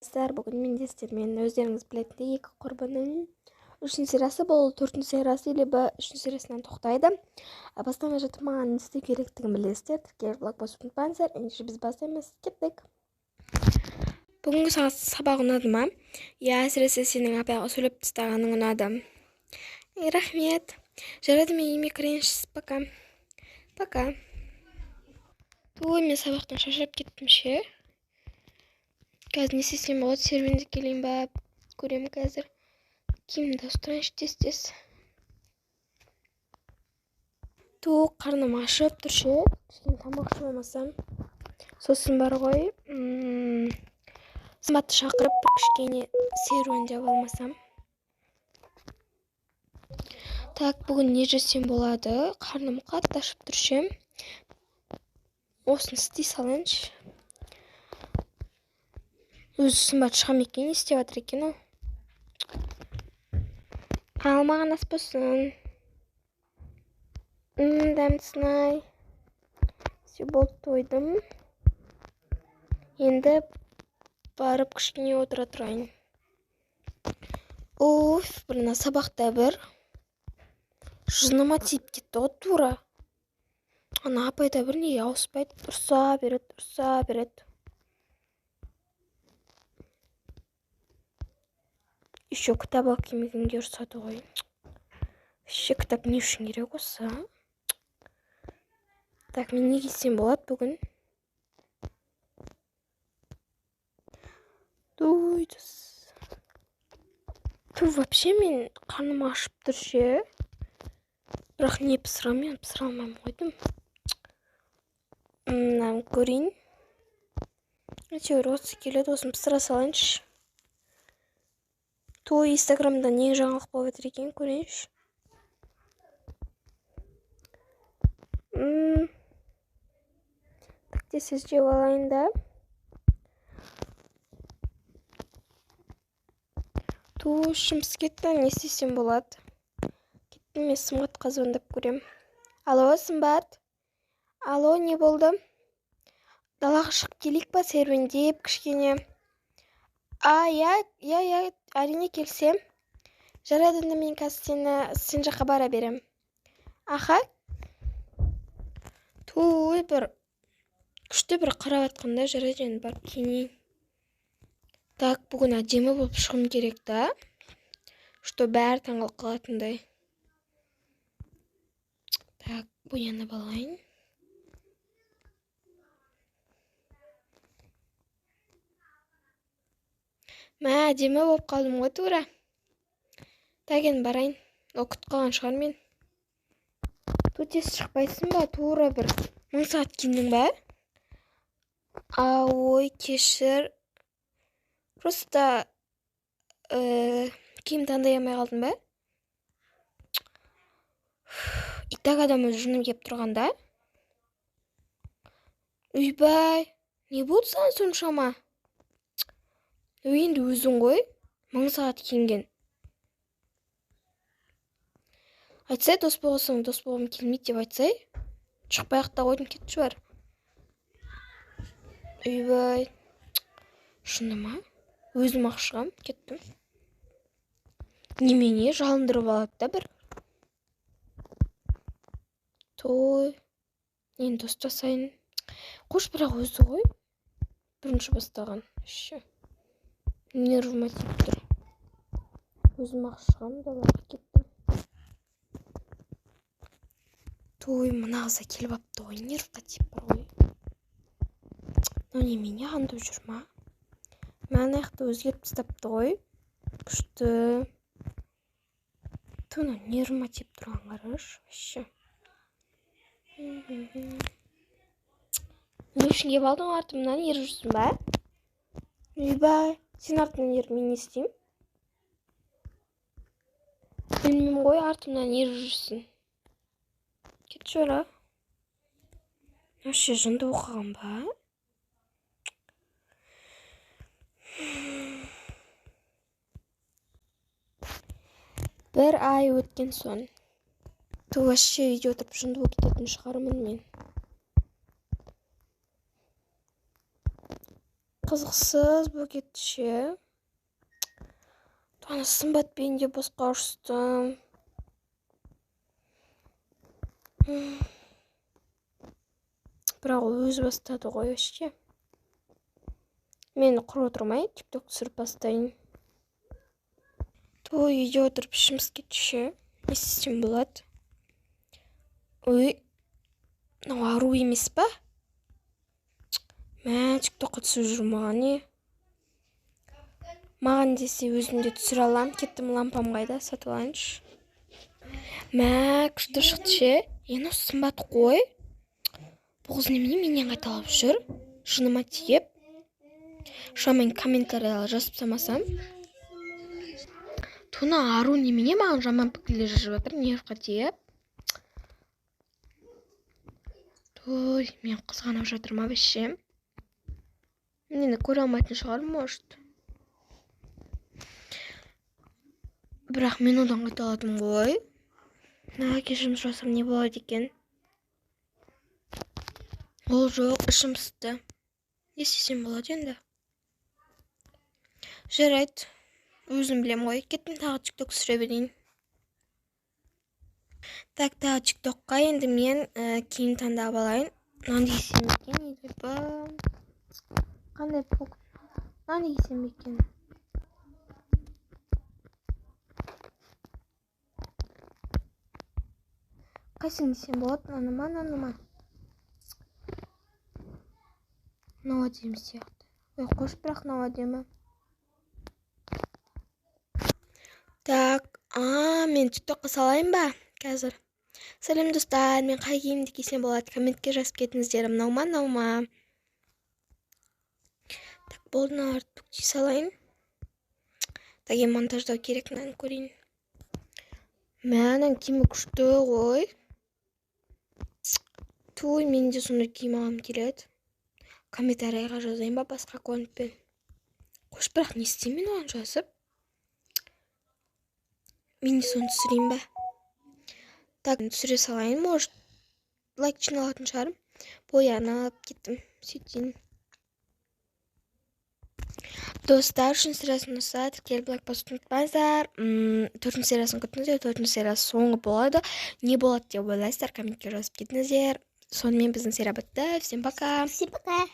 Достар, бүгін мен де сіздермен өздеріңіз білетіндей екі құрбының үшінші сериясы, бұл төртінші сериясы, либо үшінші сериясынан тоқтайды. Бастамай жатып маған не істеу керектігін білесіздер. Тіркеліп лайк басып ұмытпаңыздар. Ендеше біз бастаймыз. Кеттік. Бүгінгі сабақ ұнады ма? Иә, әсіресе сенің апайға сөйлеп тастағаның ұнады. Рахмет. Жарайды, мен үйіме кірейінші. Пока. Пока. Ой, мен сабақтан шаршап кеттім ше. Қазір не істесем болады? Серуендеп келейін ба? Көремін қазір. Киімімді ауыстырайыншы тез-тез. Ту, қарным ашып тұр ше. Кішкене тамақ ішіп алмасам. Сосын бар ғой, Сымбатты шақырып бір кішкене серуендеп алмасам. Так, бүгін не жесем болады? Қарным қатты ашып тұр ше. Осыны істей салайыншы. Өзі Сымбат шыға ма екен, не істеп жатыр екен ол? Ал маған ас болсын. Дәмдісін-ай. Все, болды, тойдым. Енді барып кішкене отыра тұрайын. Уф, бір мына сабақта бір жыныма тиіп кетті ғой тура. Ана апай да бір неге ауыспайды, ұрса береді, ұрса береді. Еще кітап алып келмегенге ұрсады ғой. Вообще кітап не үшін керек осы? Так, мен не кисем болады бүгін? Туй, ту, вообще мен қарным ашып тұр ше. Бірақ не пісіремін, мен пісіре алмаймын ғой деймін. Мынаны көрейін. Әйтеуір осы келеді, осыны пісіре салайыншы. Ту, Инстаграмда не жаңалық болып жатыр екен, көрейінші. Так, тез жеп алайын да. Ту, ішім пісіп кетті, не істесем болады? Кеттім, мен Сымбатқа звондап көрем. Алло, Сымбат. Алло, не болды? Далаға шығып келейік па, серуендеп кішкене? А, иә, иә, иә, әрине келсем. Жарайды, онда мен қазір сен жаққа бара берем. Аха. Туй, бір күшті бір қарап жатқанда жарайды, енді барып киінейін. Так, бүгін әдемі болып шығуым керек та, что бәрі таңғалып қалатындай. Так, боянып алайын. Мә, әдемі болып қалдым ғой тура. Так, енді барайын. Ол күтіп қалған шығар мен. Ту, тез шықпайсың ба? Тура бір 1000 сағат киіндің ба? А, ой, кешір. Просто киім таңдай алмай қалдым ба? И так адам өзі жыным келіп тұрғанда. Ойбай, не болды саған соншама? Ой, енді өзің ғой, 1000 сағат киінген. Айтсай, дос болсаң, дос болғым келмейді деп айтсай. Шықпай ақ та қойдым, кетші бар. Ойбай, шыны ма? Өзім ақ шығам, кеттім. Немене жалындырып алады да бір. Той, енді достасайын. Қош, бірақ өзі ғой бірінші бастаған. Вообще нервыма тиіп тұр. Өзім ақ шығам, далаға кеттім. Той, мына қыз келіп алыпты ғой, нервқа тиіп бар ғой. Мынау немене аңдып жүр ма? Мына аяқты өзгертіп тастапты ғой. Күшті. Ту, мынау нервыма тиіп тұрған қарашы, вообще. Не үшін келіп алдың артымнан, еріп жүрсің ба? Ойбай, сен артымнан еріп мен не істеймін? Білмеймін ғой, артымнан еріп жүрсің. Кетші ора. Вообще жынды оқыған ба? Бір ай өткен соң. Ту, вообще үйде отырып жынды болып кететін шығармын мен. Қызықсыз болып кетті ше. Ана Сымбатпен де босқа ұрыстым. Бірақ ол өзі бастады ғой вообще. Мен құр отырмай тикток түсіріп бастайын. Той үйде отырып ішім пысып кетті ше. Не істесем болады? Ой, мынау ару емес па? Мә, тиктокқа түсіп жүр маған не? Маған десе өзім де түсіре алам. Кеттім, лампам қайда? Сатып алайыншы. Мә, күшті шықты ше. Мынау Сымбат қой. Бұл қыз немене менен қайталап жүр? Жыныма тиіп. Шамамен комментарияға жазып тастамасам. Туна ару немене маған жаман пікірлер жазып жатыр, нервқа тиіп. Той, мен қызғанып жатырмын вообще. Мені көре алмайтын шығар, может. Бірақ мен одан қайталадым ғой. Мына кешірім сұрасам не болады екен? Ол жоқ, ішім пысты. Не істесем болады енді? Жарайды, өзім білем ғой. Кеттім, тағы тикток түсіре берейін. Так, тағы тиктокқа енді мен киім таңдап алайын. Мынаны кисем екен, либо қандай пок? Мынаны кисем екен? Қайсысын кисем болады? Мынаны ма, мынаны ма? Мынау әдемі сияқты. Ой, қош, бірақ мынау әдемі. Так, мен тиктокқа салайын ба қазір? Сәлем достар, мен қай киімді кисем болады? Комментке жазып кетіңіздер. Мынау ма, мынау ма? Так, болды, мыналарды бүктей салайын. Так, енді монтаждау керек, мынаны көрейін. Мә, мынаның киімі күшті ғой. Туй, мен де сондай киім алғым келеді. Комментарийға жазайын ба басқа аккаунтпен? Қош, бірақ не істеймін мен оған жазып? Мен де соны түсірейін ба? Так, түсіре салайын, может, лайк жиналатын шығар. Боянып кеттім, сөйтейін. Достар, үшінші сериясын ұнаса, тіркеліп лайк басуды ұмытпаңыздар. Төртінші сериясын күтіңіздер, төртінші сериясы соңғы болады. Не болады деп ойлайсыздар, комментке жазып кетіңіздер. Сонымен біздің серия бітті. Всем пока. Всем пока.